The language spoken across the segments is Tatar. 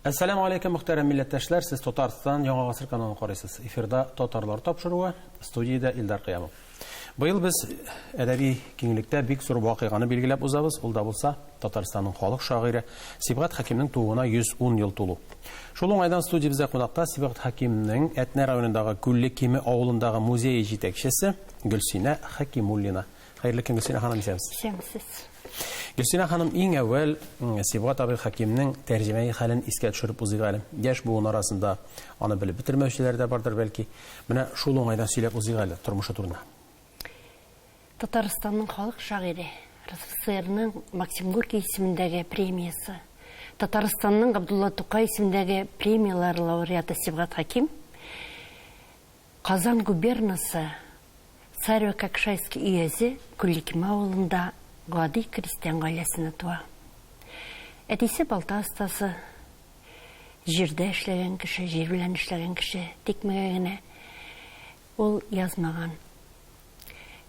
Әссәламу алейкум, мөхтәрәм милләттәшләр, сез Татарстан Яңа гасыр каналын карыйсыз. Эфирда Татарлар тапшыруы, студиядә Илдар Кыямов. Быел без әдәби киңлектә бик зур вакыйганы билгеләп узабыз, ул да булса Татарстанның халык шагыйре Сибгат Хәкимнең тууына 110 ел тулу. Шул уңайдан студиябездә кунакта Сибгат Хәкимнең Әтнә районындагы Күлле Киме авылындагы музее җитәкчесе Гөлсинә Хәкимуллина. Хәерле көн, Гөлсинә ханым, исәнмесез. Исәнмесез. Гөлсинә ханым, иң әүвәл Сибгат абый Хәкимнең тәрҗемәи хәлен искә төшереп узыйк әле. Яшь буын арасында аны белеп бетермәүчеләр дә бардыр, бәлки. Менә шул уңайдан сөйләп узыйк әле тормышы турында. Татарстанның халык шагыйре, РСФСРның Максим Горький исемендәге премиясе, Татарстанның Габдулла Тукай исемендәге премияләр лауреаты Сибгат Хәким Казан губернасы Царево-Кокшайский өязе Күллекиме авылында гади крестьян гаиләсенә туа. Әтисе балта остасы, җирдә эшләгән кеше, җир белән эшләгән кеше, тикмәгә генә ул язмаган.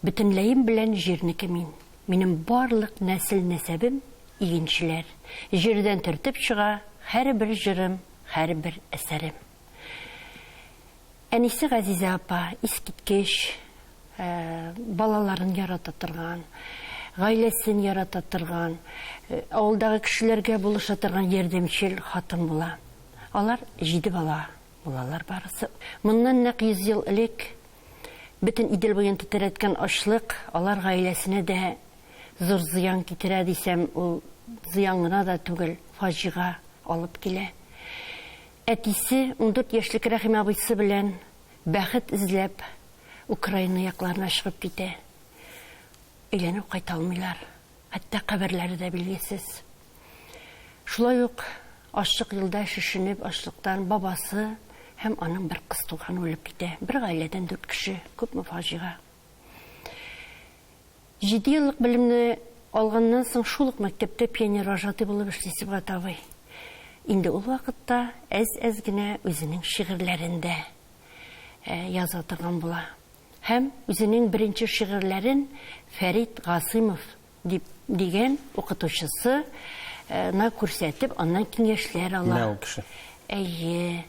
Бөтенләем белән җирнеке мин. Минем барлык нәсел-нәсәбем игенчеләр. Җирдән төртеп чыга һәрбер җырым, һәрбер әсәрем. Әнисе Газизә апа искиткеч балаларын ярата торган, гаиләсен ярата торган, авылдагы кешеләргә булыша торган ярдәмчел хатын була. Алар җиде бала булалар барысы. Моннан нәкъ 100 ел элек бөтен Идел буен тетрәткән ачлык алар гаиләсенә дә зур зыян китерә дисәм, ул зыян гына да түгел, фаҗига алып килә. Әтисе, 14 яшьлек Рәхим абыйсы белән бәхет эзләп, Украина якларына чыгып китә. Әйләнеп кайта алмыйлар. Хәтта каберләре дә билгесез. Шулай ук ачлык елда шешенеп, ачлыктан бабасы һәм аның бер кыз туганы үлеп китә. Бер гаиләдән дүрт кеше. Күпме фаҗига. Җидееллык белемне алганнан соң шул ук мәктәптә пионервожатый булып эшли Сибгат абый. Инде ул вакытта әз-әз генә үзенең шигырьләрен дә яза торган була. Һәм үзенең беренче шигырьләрен Фәрит Гасыймов дип дигән укытучысы на күрсәтеп, аннан киңәшләр ала. Менә ул кеше. Әйе.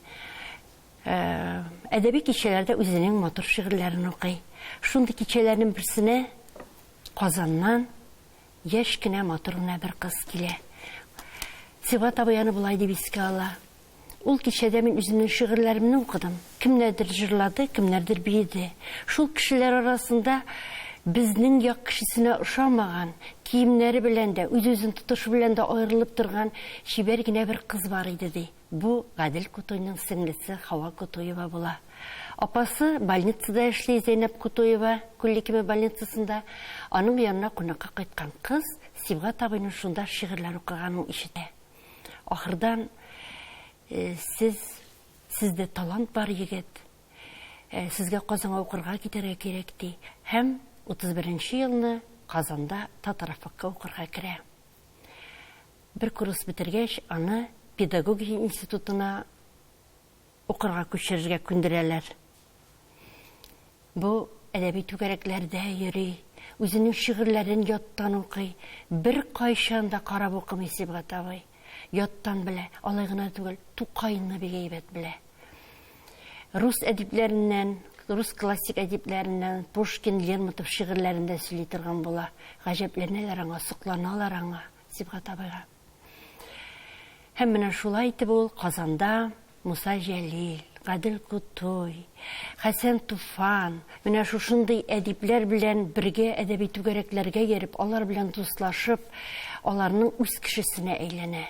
Әдәби кичәләрдә үзенең матур шигырьләрен укый. Шундый кичәләрнең берсенә Казаннан яшь кенә матур гына бер кыз килә. Сибгат абый аны болай дип искә ала. Ул кичәдә мин үземнең шигырьләремне укыдым. Кемнәрдер җырлады, кемнәрдер биеде. Шул кешеләр арасында безнең як кешесенә ошамаган, киемнәре белән дә, үз-үзен тотышы белән дә аерылып торган чибәр генә бер кыз бар иде, ди. Бу Гадел Кутуйның сеңлесе Хава Кутуева була. Апасы больницада эшли, Зәйнәп Кутуева, Күллекиме больницасында. Аның янына кунакка кайткан кыз Сибгат абыйның шунда шигырьләр укыганын ишетә. Ахырдан, Сез, сездә талант бар, егет. Сезгә Казанга укырга китәргә кирәк, ди. Һәм 31 нче елны Казанда татарафакка укырга керә. Бер курс бетергәч, аны педагогия институтына укырга күчерергә күндерәләр. Бу әдәби түгәрәкләрдә йөри, үзенең шигырьләрен яттан укый. Беркайчан да карап укымый Сибгат абый. Яттан белә, алай гына түгел, Тукайны бик әйбәт белә. Рус әдипләреннән, рус классик әдипләреннән Пушкин, Лермонтов шигырьләрен дә сөйли торган була. Гаҗәпләнәләр аңа, сокланалар аңа, Сибгат абыйга. Һәм менә шулай итеп ул Казанда Муса Җәлил, Гадел Кутуй, Хәсән Туфан, менә шушындый әдипләр белән бергә әдәби түгәрәкләргә йөреп, алар белән дуслашып, аларның үз кешесенә әйләнә.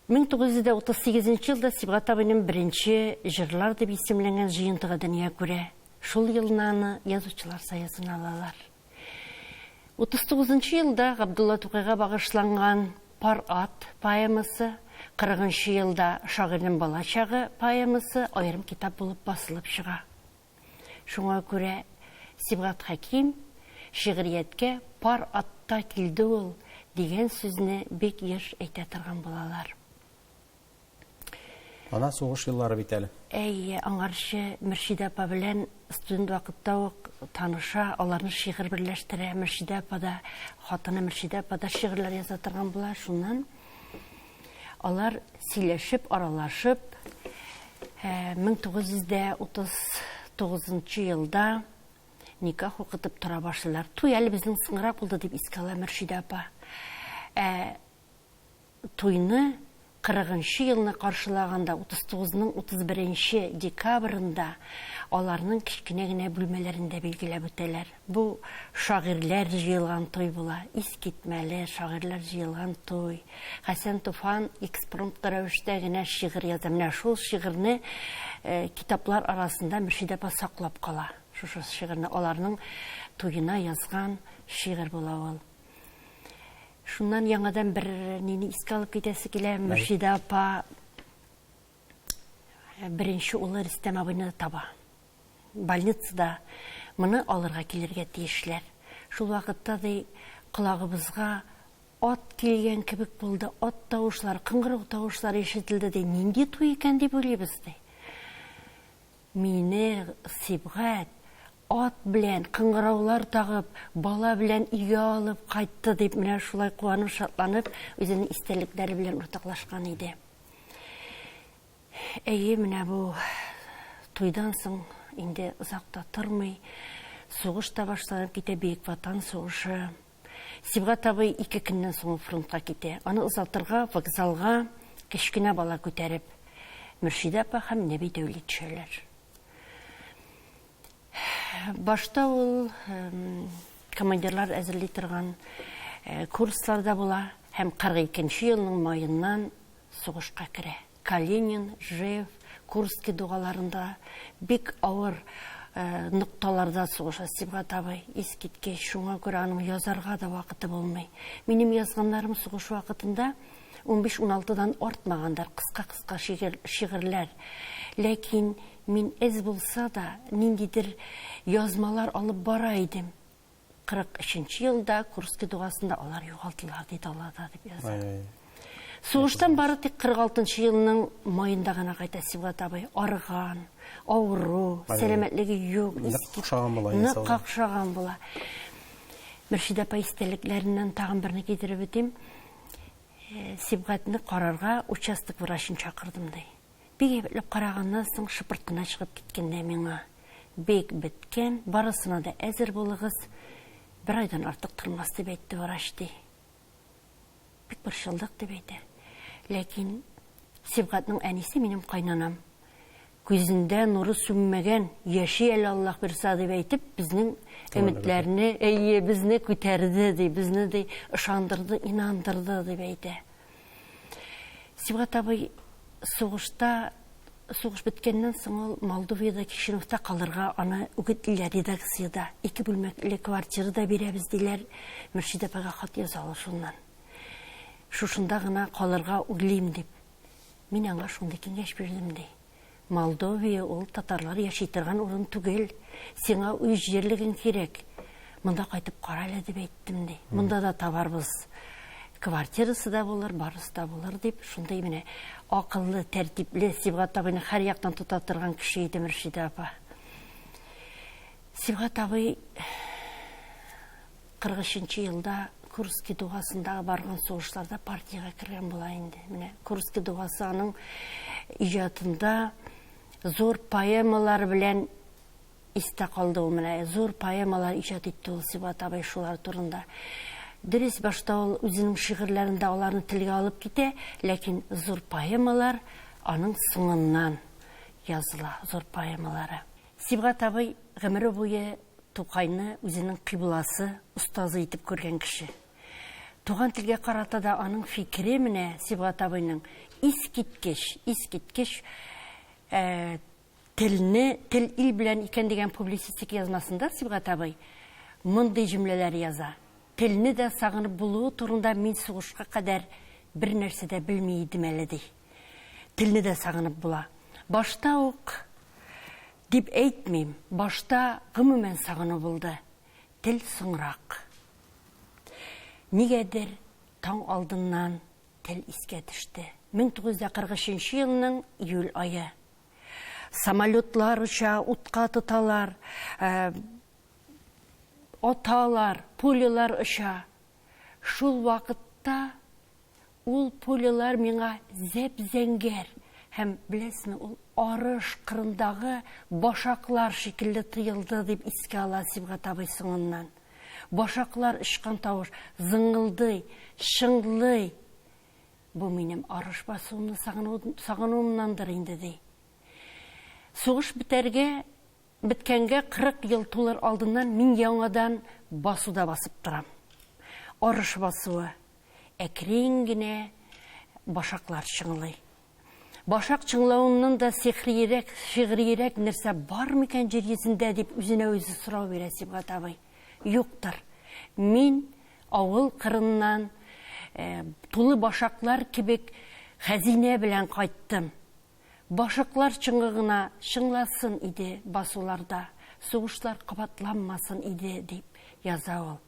1938 нче елда Сибгат абыйның беренче Җырлар дип исемләнгән җыентыгы дөнья күрә. Шул елны аны Язучылар союзына алалар. 39 нчы елда Габдулла Тукайга багышланган Пар ат поэмасы, 40 нчы елда Шагыйрьнең балачагы поэмасы аерым китап булып басылып чыга. Шуңа күрә Сибгат Хәким шигърияткә пар атта килде ул дигән сүзне бик еш әйтә торган булалар. Ана сугыш еллары бит әле. Әйе, аңарчы Мөршидә апа белән студент вакытта ук таныша, аларны шигырь берләштерә. Мөршидә апа да, хатыны Мөршидә апа да шигырьләр яза торган була. Шуннан. Алар сөйләшеп, аралашып, 1939 елда никах укытып тора башлыйлар. Туй әле безнең соңрак булды, дип искә ала Мөршидә апа. Ә туйны 40 елны каршылаганда, 39-ның 31 декабрында аларның кечкенә генә бүлмәләрендә билгеләп үтәләр. Бу шагыйрьләр җыелган туй була. Искитмәле шагыйрьләр җыелган туй. Хәсән Туфан экспромт рәвештә генә шигырь яза. Менә шул шигырьне китаплар арасында Мөршидә апа саклап кала. Шушы шигырьне аларның туена язган шигырь була ул. Шуннан яңадан бер нине искә алып китәсе килә. Мөршидә апа беренче улы Рөстәм абыйны таба. Больницада моны алырга килергә тиешләр. Шул вакытта ди колагыбызга ат килгән кебек булды, ат тавышлары, кыңгырау тавышлары ишетелде ди. Нинди туй икән дип уйлыйбыз ди. Мине Сибгать ат белән кыңгыраулар тагып, бала белән өйгә алып кайтты дип, менә шулай куанып, шатланып, үзенең истәлекләре белән уртаклашкан иде. Әйе, менә бу туйдан соң инде озак та тормый, сугыш та башланып китә, Бөек Ватан сугышы. Сибгат абый ике көннән соң фронтка китә. Аны озатырга вокзалга кечкенә бала күтәреп Мөршидә апа һәм Нәби Дәүли төшәләр. Башта ул командирлар әзерли торган курсларда була һәм 42 елның маеннан сугышка керә. Калинин, Ржев, Курский дугаларында бик авыр нокталарда сугыша Сибгат абый. Искиткеч, шуңа күрә аның язарга да вакыты булмый. Минем язганнарым сугыш вакытында 15-16-дан артмагандыр, кыска-кыска шигырьләр. Ләкин мин әз булса да ниндидер язмалар алып бара идем. 43 елда Курский дугасында алар югалтылар, ди далада, дип яза. Сугыштан бары тик 46 елның маенда гына кайта Сибгат абый. Арыган, авыру, сәламәтлеге юк. Нык какшаган була. Нык какшаган була. Мөршидә апа истәлекләреннән тагын берне китереп үтим. Сибгатны карарга участок врачын чакырдым, ди. Бик әйбәтләп караганнан соң шыпырт кына чыгып киткән дә миңа. Бик беткән, барысына да әзер булыгыз. Бер айдан артык тормас дип әйтте врач, ди. Бик борчылдык дип әйтә. Ләкин Сибгатның әнисе минем кайнанам. Күзендә нуры сүнмәгән, яши әле Аллаһ бирса дип әйтеп, безнең өметләрне, әйе, безне күтәрде ди, безне ди, ышандырды, инандырды дип әйтә. Сибгат абый сугышта, сугыш беткәннән соң ул Молдовиядә, Кишиневта калырга аны үгетлиләр редакциядә. Ике бүлмәле квартира да бирәбез диләр. Мөршидә апага хат яза ул шуннан. Шушында гына калырга уйлыйм дип. Мин аңа шундый киңәш бирдем ди. Молдовия ул татарлар яши торган урын түгел. Сиңа үз җирлегең кирәк. Монда кайтып кара әле дип әйттем ди. Монда да табарбыз. Квартирасы да булыр, барысы да булыр дип, шундый менә акыллы, тәртипле, Сибгат абыйны һәр яктан тота торган кеше иде Мөршидә апа. Сибгат абый 43 елда Курский дугасындагы барган сугышларда партиягә кергән була инде. Менә Курский дугасы аның иҗатында зур поэмалар белән истә калды ул менә. Зур поэмалар иҗат итте ул Сибгат абый шулар турында. Дөрес, башта ул үзенең шигырьләрендә аларны телгә алып китә, ләкин зур поэмалар аның соңыннан языла, зур поэмалары. Сибгат абый гомере буе Тукайны үзенең кыйбласы, остазы итеп күргән кеше. Туган телгә карата да аның фикере менә Сибгат абыйның искиткеч, искиткеч э, телне, тел ил белән икән дигән публицистик язмасында Сибгат абый мондый җөмләләр яза. Телне дә сагынып булуы турында мин сугышка кадәр бер нәрсә дә белми идем әле, ди. Телне дә сагынып була. Башта ук дип әйтмим, башта гомумән сагыну булды. Тел соңрак. Нигәдер таң алдыннан тел искә төште. 1943 елның июль ае. Самолетлар оча, утка тоталар, аталар, пулялар оча. Шул вакытта Ул пулялар миңа зәп-зәңгәр һәм, беләсезме, ул арыш кырындагы башаклар шикелле тоелды, дип искә ала Сибгат абый соңыннан. Башаклар очкан тавыш зыңгылдый, чыңлый. Бу минем арыш басуымны сагынуымнандыр инде, ди. Сугыш бетәргә, беткәнгә 40 ел тулыр алдыннан мин яңадан басуда басып торам. Арыш басуы. Әкрен генә башаклар чыңлый. Башак чыңлавыннан да сихриерәк, шигъриерәк нәрсә бар микән җир йөзендә дип үзенә үзе сорау бирә Сибгат абый. Юктыр. Мин авыл кырыннан э, тулы башаклар кебек хәзинә белән кайттым. Башаклар чыңы гына чыңласын иде басуларда, сугышлар кабатланмасын иде, дип яза ул.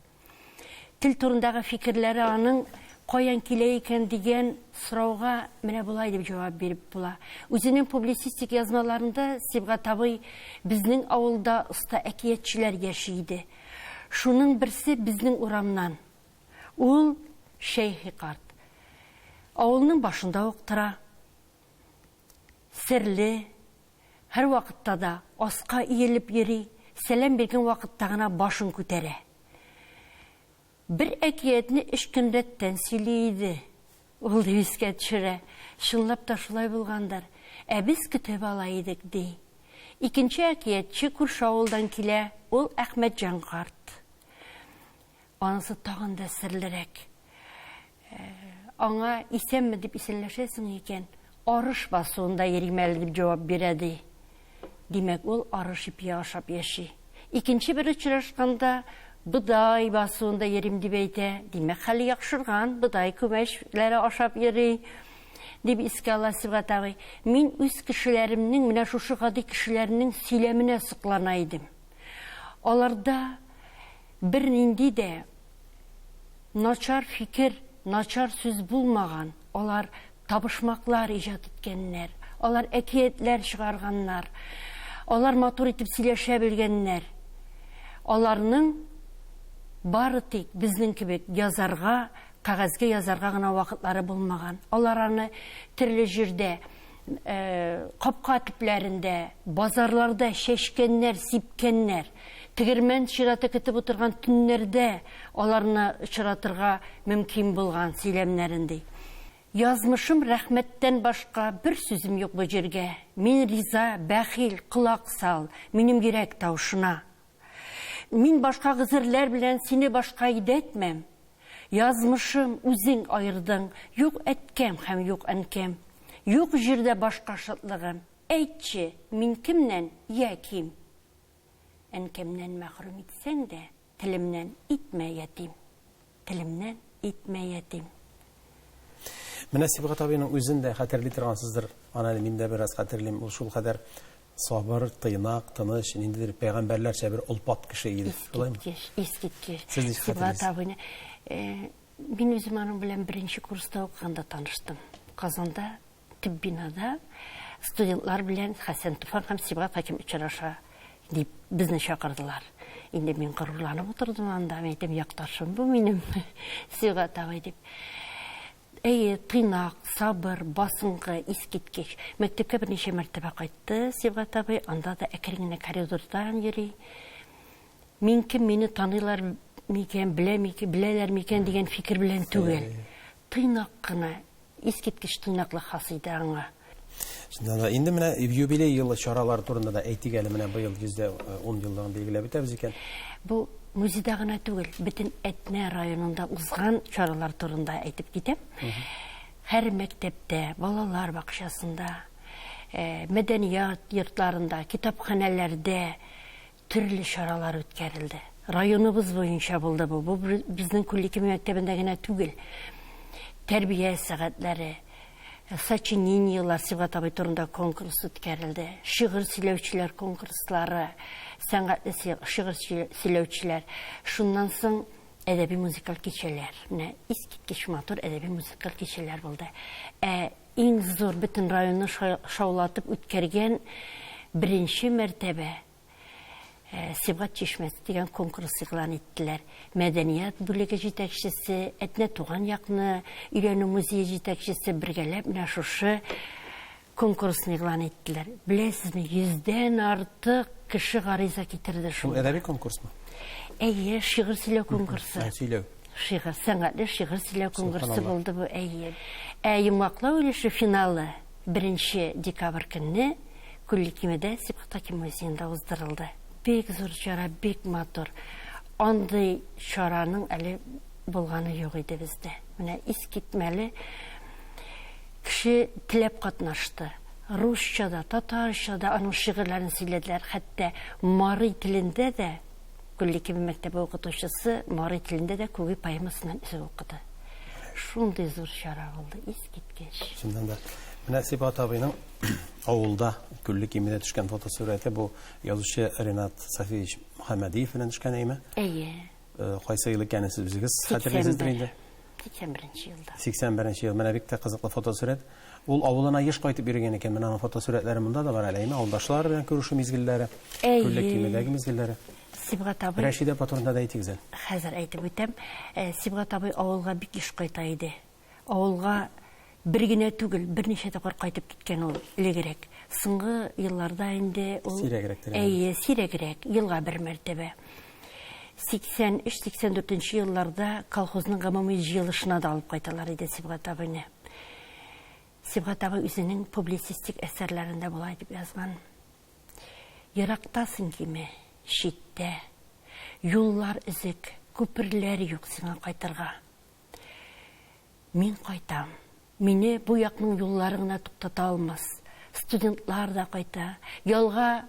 Тел турындагы фикерләре аның каян килә икән дигән сорауга менә болай дип җавап биреп була. Үзенең публицистик язмаларында Сибгат абый безнең авылда оста әкиятчеләр яши иде. Шуның берсе безнең урамнан. Ул Шәйхи карт. Авылның башында ук тора. Серле, һәрвакытта да аска иелеп йөри, сәлам биргән вакытта гына башын күтәрә. Бер әкиятне өч көн рәттән сөйли иде. Ул дип искә төшерә. Чынлап та шулай булгандыр. Ә без көтеп ала идек, ди. Икенче әкиятче күрше авылдан килә, ул Әхмәтҗан карт. Анысы тагын да серлерәк. Аңа исәнме дип исәнләшәсең икән, арыш басуында йөрим әле дип җавап бирә ди. Димәк, ул арыш ипие ашап яши. Икенче бер очрашканда бодай басуында йөрим дип әйтә. Димәк, хәле яхшырган, бодай күмәчләре ашап йөри дип искә ала Сибгат абый. Мин үз кешеләремнең, менә шушы гади кешеләрнең сөйләменә соклана идем. Аларда бернинди дә начар фикер, начар сүз булмаган. Алар табышмаклар иҗат иткәннәр, алар әкиятләр чыгарганнар, алар матур итеп сөйләшә белгәннәр. Аларның бары тик безнең кебек язарга, кәгазьгә язарга гына вакытлары булмаган. Алар аны төрле җирдә, капка төпләрендә, базарларда чәчкәннәр, сипкәннәр. Тегермән чираты көтеп утырган төннәрдә аларны очратырга мөмкин булган сөйләмнәрен, ди. Язмышым рәхмәттән башка бер сүзем юк бу җиргә. Мин риза, бәхил, колак сал минем йөрәк тавышына. Мин башка гозерләр белән сине башка идәтмәм. Язмышым, үзең аердың, юк әткәм һәм юк әнкәм. Юк җирдә башка шатлыгым. Әйтче, мин кемнән, я ким? Әнкәмнән мәхрүм итсәң дә, телемнән итмә ятим. Телемнән итмә ятим. Менә Сибгат абыйның үзен дә хәтерли торгансыздыр. Аны әле мин дә бераз хәтерлим. Ул шулкадәр сабыр, тыйнак, тыныч, ниндидер пәйгамбәрләрчә бер олпат кеше иде. Шулаймы? Искиткеч, искиткеч. Сез ничек Сибгат абыйны э, мин үзем аның белән беренче курста укыганда таныштым. Казанда Төп бинада студентлар белән Хәсән Туфан һәм Сибгат Хәким очраша дип безне чакырдылар. Инде мин горурланып утырдым анда, мин әйтәм, якташым бу минем Сибгат абый дип. Әйе, тыйнак, сабыр, басынкы, искиткеч. Мәктәпкә берничә мәртәбә кайтты Сибгат абый, анда да әкрен генә коридордан йөри. Мин кем, мине таныйлар микән, белә микән, беләләр микән дигән фикер белән түгел. Тыйнак кына, Искиткеч тыйнаклык хас иде аңа. Чыннан да, инде менә юбилей елы чаралары турында да әйтик әле, менә быел 110 еллыгын билгеләп үтәбез икән. Бу музейда гына түгел, бөтен Әтнә районында узган чаралар турында әйтеп китәм. Һәр мәктәптә, балалар бакчасында, э, мәдәният йортларында, китапханәләрдә Төрле чаралар үткәрелде. Районыбыз буенча булды бу. Бу безнең Күлликеме мәктәбендә генә түгел. Тәрбия сәгатьләре, сочинениелар, Сибгат абый турында конкурс үткәрелде. Шигырь сөйләүчеләр конкурслары, сәнгатьле шигырь сөйләүчеләр. Шуннан соң әдәби музыкаль кичәләр. Менә искиткеч матур әдәби музыкаль кичәләр булды. Ә иң зур бөтен районны шаулатып үткәргән беренче мәртәбә. Сибгат чишмәсе дигән конкурс игълан иттеләр. Мәдәният бүлеге җитәкчесе, Әтнә туган якны өйрәнү музее җитәкчесе бергәләп менә шушы конкурсны игълан иттеләр. Беләсезме, йөздән артык кеше гариза китерде шул. Ул әдәби конкурсмы? Әйе, шигырь сөйләү конкурсы. Ә, сөйләү. Шигырь, сәнгатьле шигырь сөйләү конкурсы булды бу, әйе. Ә йомгаклау өлеше финалы 1 декабрь көнне Күлле-Кимедә Сибгат Хәким музеенда уздырылды. Бик зур чара, бик матур. Андый чараның әле булганы юк иде бездә. Менә искитмәле кеше теләп катнашты. Русча да, татарча да аның шигырьләрен сөйләделәр. Хәтта мари телендә дә Күлле-Киме мәктәбе укытучысы мари телендә дә Күги поэмасыннан өзек укыды. Шундый зур чара булды, искиткеч. Чыннан да. Менә Сибгат абыйның авылда Күлле-Кимедә төшкән фотосурәте бу язучы Ренат Сафиевич Мөхәммәдиев белән төшкән, әйме? Әйе. Кайсы ел икәнен сез үзегез хәтерлисездер инде. 81 елда. 81 ел. Менә бик тә кызыклы фотосурәт. Ул авылына еш кайтып йөргән икән. Менә аның фотосурәтләре монда да бар әле, әйме? Авылдашлар белән күрешү мизгелләре, Күлле-Кимедәге мизгелләре. Сибгат абый. Рәшидә апа турында да әйтегез әле. Хәзер әйтеп үтәм. Сибгат абый авылга бик еш кайта иде. Авылга бер генә түгел, берничә тапкыр кайтып киткән ул элегрәк. Соңгы елларда инде ул Сирәгрәктер инде. Әйе, сирәгрәк, елга бер мәртәбә. 83-84 елларда колхозның гомуми җыелышына да алып кайталар иде Сибгат абыйны. Сибгат абый үзенең публицистик әсәрләрендә болай дип язган. Ерактасың киме, читтә. Юллар өзек, күперләр юк сиңа кайтырга. Мин кайтам. Мине бу якның юллары гына туктата алмас. Студентлар да кайта, ялга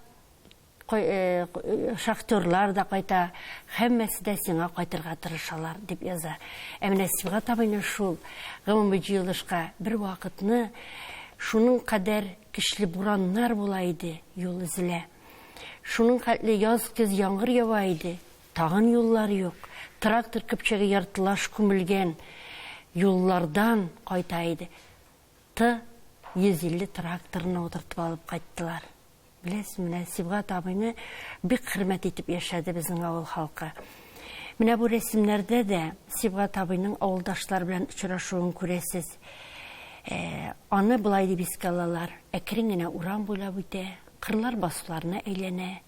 шахтерлар да кайта, һәммәсе дә сиңа кайтырга тырышалар, дип яза. Ә менә Сибгат абыйны шул гомуми җыелышка бер вакытны шуның кадәр көчле бураннар була иде, юл өзелә. Шуның хәтле яз-көз яңгыр ява иде, Тагын юллар юк. Трактор көпчәге яртылаш күмелгән юллардан кайта иде. Т 150 тракторны утыртып алып кайттылар. Беләсезме, менә Сибгат абыйны бик хөрмәт итеп яшәде безнең авыл халкы. Менә бу рәсемнәрдә дә Сибгат абыйның авылдашлар белән очрашуын күрәсез. Аны болай дип искә алалар, әкрен генә урам буйлап үтә, кырлар басуларына әйләнә.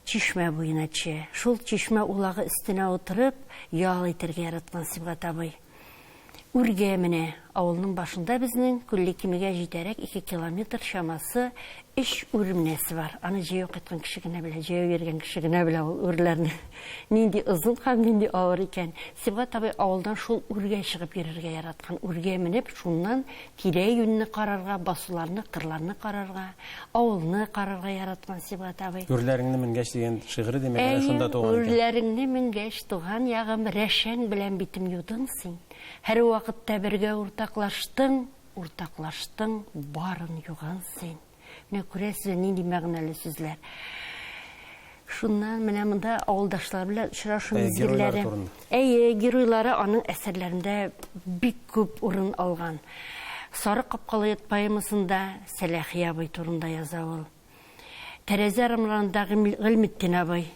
Чишмә буена төшә. Шул чишмә улагы өстенә утырып, ял итәргә яраткан Сибгат абый. Үргә менә. Авылның башында безнең, Күлле-Кимегә җитәрәк ике километр чамасы өч үр менәсе бар. Аны җәяү кайткан кеше генә белә, җәяү йөргән кеше генә белә ул үрләрне. Нинди озын һәм нинди авыр икән. Сибгат абый авылдан шул үргә чыгып йөрергә яраткан. Үргә менеп, шуннан тирә-юньне карарга, басуларны, кырларны карарга, авылны карарга яраткан Сибгат абый. Үрләреңне менгәч дигән шигыре, димәк, әнә шунда туган икән. Әйе, үрләреңне менгәч, туган ягым, рәшәң белән битем юдың син. Һәрвакытта бергә уртаклаштың, уртаклаштың, барын юган син. Менә күрәсезме, нинди мәгънәле сүзләр. Шуннан менә монда авылдашлар белән очрашу мизгелләре. Әйе, геройлары аның әсәрләрендә бик күп урын алган. Сары капкалы йорт поэмасында Сәләхи абый турында яза ул. Тәрәзә рамнарында Гыйльметдин абый.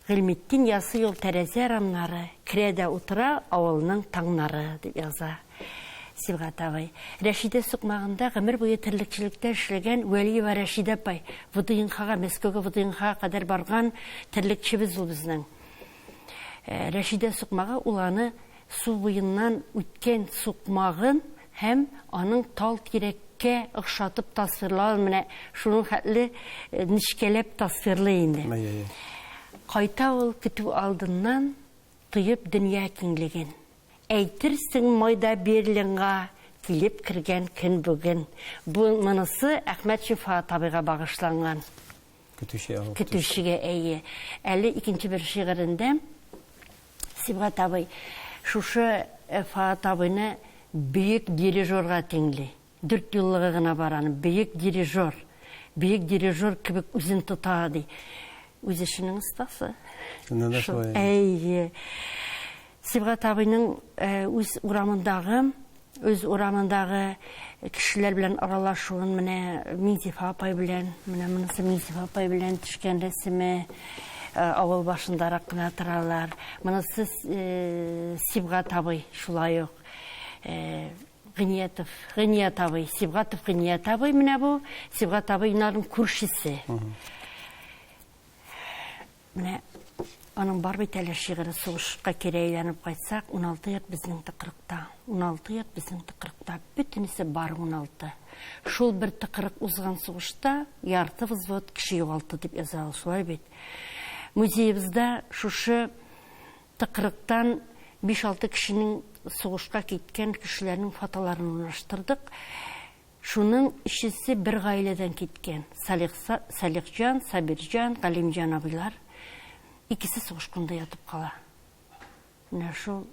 Гыйльметдин ясый ул тәрәзә рамнары, керә дә утыра авылның таңнары, дип яза Сибгат абый. Рәшидә сукмагында гомер буе терлекчелектә эшләгән Вәлиева Рәшидә апай, ВДНХга, Мәскәүгә ВДНХга кадәр барган терлекчебез ул безнең. Рәшидә сукмагы ул аны су буеннан үткән сукмагын һәм аның тал тирәккә охшатып тасвирлавын менә шуның хәтле нечкәләп тасвирлый инде. Кайта ул көтү алдыннан, тоеп дөнья киңлеген. Әйтерсең майда Берлинга килеп кергән көн бүген. Бу монысы Әхмәтшин Фоат абыйга багышланган. Көтүче, авыл көтүчегә, әйе. Әле икенче бер шигырендә Сибгат абый шушы Фоат абыйны бөек дирижерга тиңли. Дүрт юллыгы гына бар аның. Бөек дирижер. Бөек дирижер кебек үзен тота, ди. Үз эшенең остасы. Чыннан да шулай. Әйе. Сибгат абыйның үз урамындагы Үз урамындагы кешеләр белән аралашуын менә Миңзифа апай белән, менә монысы Миңзифа апай белән төшкән рәсеме, авыл башындарак кына торалар. Монысы Сибгат абый шулай ук. Гыниятов, Гыният абый, Сибгатов Гыният абый менә бу, Сибгат абыйның күршесе. Менә аның бар бит әле шигыре сугышка кире әйләнеп кайтсак, 16 йорт безнең тыкрыкта. 16 йорт безнең тыкрыкта. Бөтенесе бар 16. Шул бер тыкрык узган сугышта ярты взвод кеше югалты дип яза ул, шулай бит. Музеебызда шушы тыкрыктан 5-6 кешенең сугышка киткән кешеләрнең фотоларын урнаштырдык. Шуның өчесе бер гаиләдән киткән. Салих, Салихҗан, Сабирҗан, Галимҗан абыйлар. Икесе сугыш кырында ятып кала. Менә шул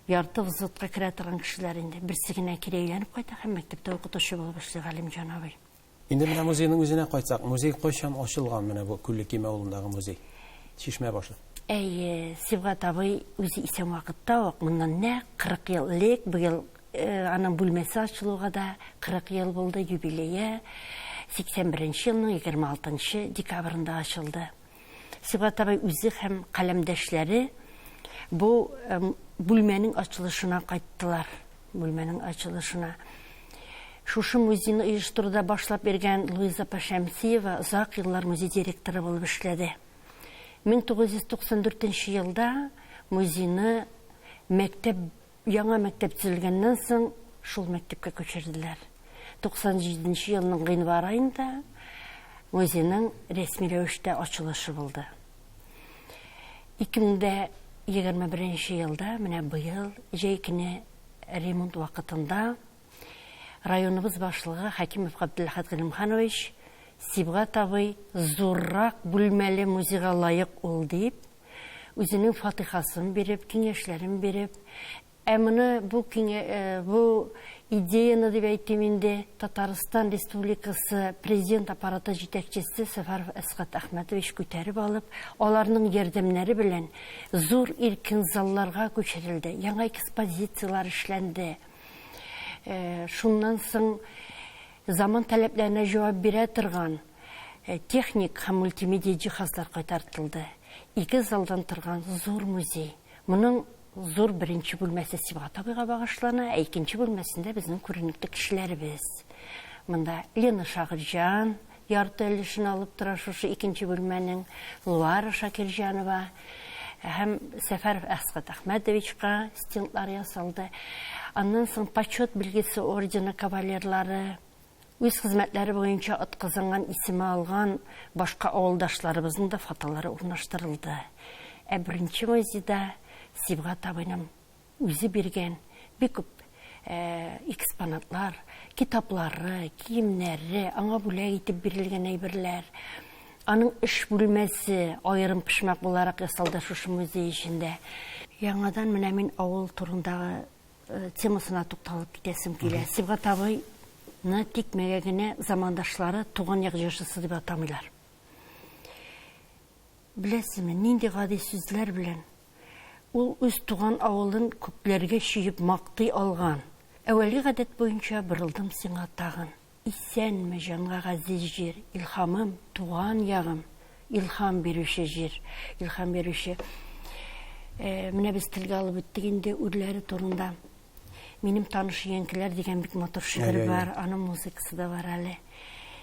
ярты взводка керә торган кешеләр инде. Берсе генә кире әйләнеп кайта һәм мәктәптә укытучы булып эшли Галимҗан абый. Инде менә музейның үзенә кайтсак, музей кайчан ачылган менә бу Күлле Киме авылындагы музей? Чишмә башы. Әйе, Сибгат абый үзе исән вакытта ук, моннан нәкъ 40 ел элек, быел Аның бүлмәсе ачылуга да 40 ел булды, юбилее 81 нче елның 26 нчы декабрендә ачылды. Сибгат абый үзе һәм каләмдәшләре бу бүлмәнең ачылышына кайттылар. Бүлмәнең ачылышына. Шушы музейны оештыруда башлап йөргән Луиза апа Шәмсиева озак еллар музей директоры булып эшләде. 1994 нче елда музейны мәктәп Яңа мәктәп төзелгәннән соң, шул мәктәпкә күчерделәр. 97 нче елның гыйнвар аенда музейның рәсми рәвештә ачылышы булды. 2021 нче елда, менә быел җәй көне ремонт вакытында районыбыз башлыгы Хәкимов Габделәхәт Гыйлемханович Сибгат абый зуррак бүлмәле музейга лаек ул дип, үзенең фатыйхасын биреп, киңәшләрен биреп, ә моны бу киңә, э, бу идеяны дип әйтим инде, Татарстан Республикасы президент аппараты җитәкчесе Сәфәров Әсгать Әхмәтович күтәреп алып, аларның ярдәмнәре белән зур иркен залларга күчерелде, яңа экспозицияләр эшләнде. Э, шуннан соң заман таләпләренә җавап бирә торган Техник һәм мультимедиа җиһазлар кайтартылды. Ике залдан торган зур музей. Моның зур беренче бүлмәсе Сибгат абыйга багышлана, ә икенче бүлмәсендә безнең күренекле кешеләребез. Монда Лена Шагыйрьҗан ярты өлешен алып тора шушы икенче бүлмәнең, Луара Шакирҗанова һәм Сәфәров Әсгать Әхмәтовичка стендлар ясалды. Аннан соң Почет билгесе ордены кавалерлары, Үз хезмәтләре буенча атказанган исеме алган башка авылдашларыбызның да фотолары урнаштырылды. Ә беренче музейда Сибгат абыйның үзе биргән бик күп экспонатлар, китаплары, киемнәре, аңа бүләк итеп бирелгән әйберләр, аның эш бүлмәсе аерым почмак буларак ясалды шушы музей эчендә. Яңадан менә мин авыл турындагы темасына тукталып китәсем килә. Сибгат абыйны тикмәгә генә замандашлары туган як җырчысы дип атамыйлар. Беләсезме, нинди гади сүзләр белән ул үз туган авылын күкләргә чөеп мактый алган. Әүвәлге гадәт буенча борылдым сиңа тагын. Исәнме, җанга газиз җир, илһамым, туган ягым, илһам бирүче җир, илһам бирүче. Э, менә без телгә алып үттек инде үрләре турында. Минем таныш өянкеләр дигән бик матур шигырь бар, аның музыкасы да бар әле.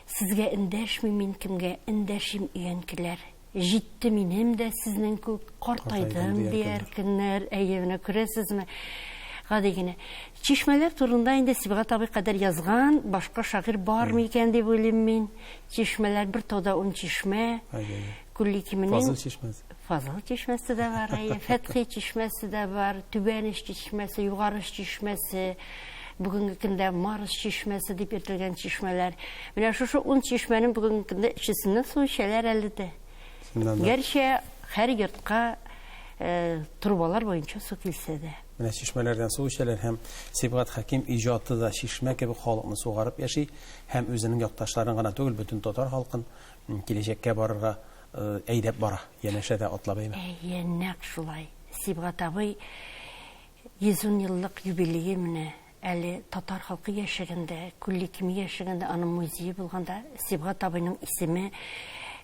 Сезгә эндәшмим мин кемгә, эндәшим өянкеләр. Җитте минем дә сезнең күк, картайдым дияр көннәр. Әйе, менә күрәсезме? Гади генә. Чишмәләр турында инде Сибгат абый кадәр язган башка шагыйрь бармы икән дип уйлыйм мин. Чишмәләр бер тауда ун чишмә. Күлли Кименең Фазыл чишмәсе. Фазыл чишмәсе дә бар, әйе. Фәтхи чишмәсе дә бар, Түбән Иш чишмәсе, Югары Иш чишмәсе. Бүгенге көндә Марс чишмәсе дип йөртелгән чишмәләр. Менә шушы ун чишмәнең бүгенге көндә өчесеннән су эчәләр әле дә. Гәрчә һәр йортка э, трубалар буенча су килсә дә. Менә чишмәләрдән су эчәләр һәм Сибгат Хәким иҗаты да чишмә кебек халыкны сугарып яши һәм үзенең якташларын гына түгел, бөтен татар халкын киләчәккә барырга э, әйдәп бара, янәшәдә атлап әйме. Әйе, нәкъ шулай. Сибгат абый 110 еллык юбилее менә. Әле татар халкы яшәгәндә, Күлле Киме яшәгәндә, аның музее булганда, Сибгат абыйның исеме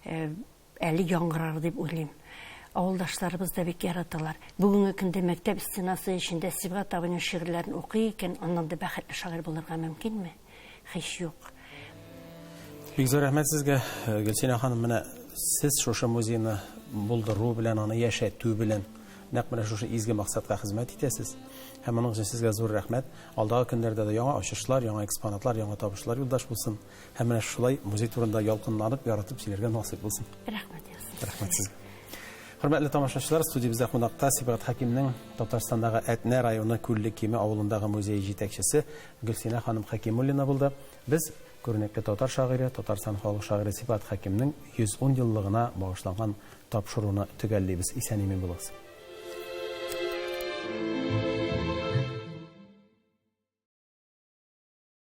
әле яңгырар дип уйлыйм. Авылдашларыбыз да бик яраталар. Бүгенге көндә мәктәп стенасы эчендә Сибгат абыйның шигырьләрен укый икән, аннан да бәхетле шагыйрь булырга мөмкинме? Һич юк. Бик зур рәхмәт сезгә, Гөлсинә ханым. Менә сез шушы музейны булдыру белән, аны яшәтү белән нәкъ менә шушы изге максатка хезмәт итәсез. Һәм моның өчен сезгә зур рәхмәт. Алдагы көннәрдә дә яңа ачышлар, яңа экспонатлар, яңа табышлар юлдаш булсын. Һәм менә шулай музей турында ялкынланып, яратып сөйләргә насыйп булсын. Рәхмәт яусын. Рәхмәт сезгә. Хөрмәтле тамашачылар, студиябездә кунакта Сибгат Хәкимнең Татарстандагы Әтнә районы Күлле Киме авылындагы музее җитәкчесе Гөлсинә ханым Хәкимуллина булды. Без күренекле татар шагыйре, Татарстан халык шагыйре Сибгат Хәкимнең 110 еллыгына багышланган тапшыруны төгәллибез. Исән-имин булыгыз.